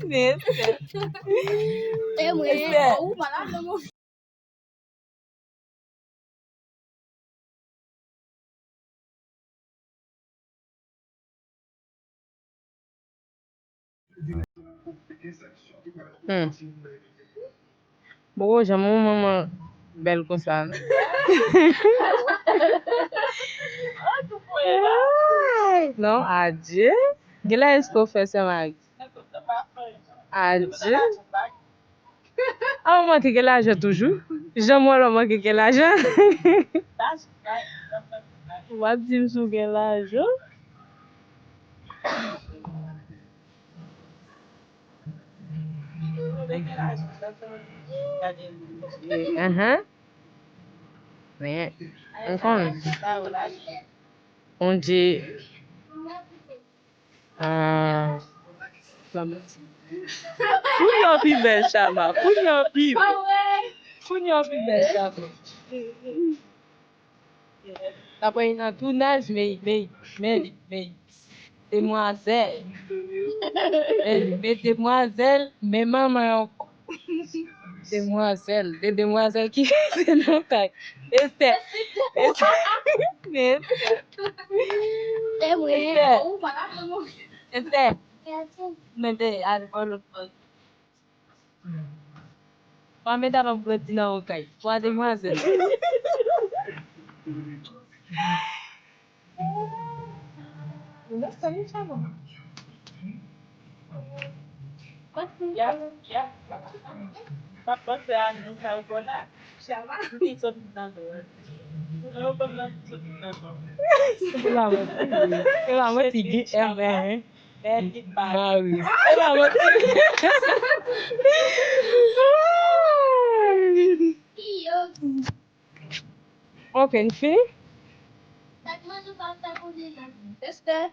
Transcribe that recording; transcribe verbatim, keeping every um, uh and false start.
Men, Esther. E mwen, Esther. Ou malad nan mwen. Hmm. Bon, janm yon manman bèl konsa. Non, adye. Genlè èske w fè sè mari? Adye. A, ou manke gen lajan toujou. Janm wè lè w manke gen lajan. W ap di m si w gen lajan. Ahan. Men, m konnen. Bondye. Ah. Kounye a w pi bèl, Chama. Kounye a w pi bèl. Kounye a w pi bèl, Chama. Apre nan tounaj, men, men, men, men. Demwazèl. Men, men demwazèl, men manman ankò. Demwazèl, de demwazèl ki rete nan kay. Esther. Esther. Men Esther. E mwen, Esther. Ou malad nan mwen. Esther. Men de al bò lòt bò. Pa met ap ap grandi nan yon kay. Twa demwazèl. Ya, ya. M ap panse a nou kay kola. Li sot nan dwòl. Yo konn nan sot nan dwòl. Se pa manti. Se pa manti, Guy M R. Bèl li pa. Mari. Se pa manti. Ok, n fini? Esther.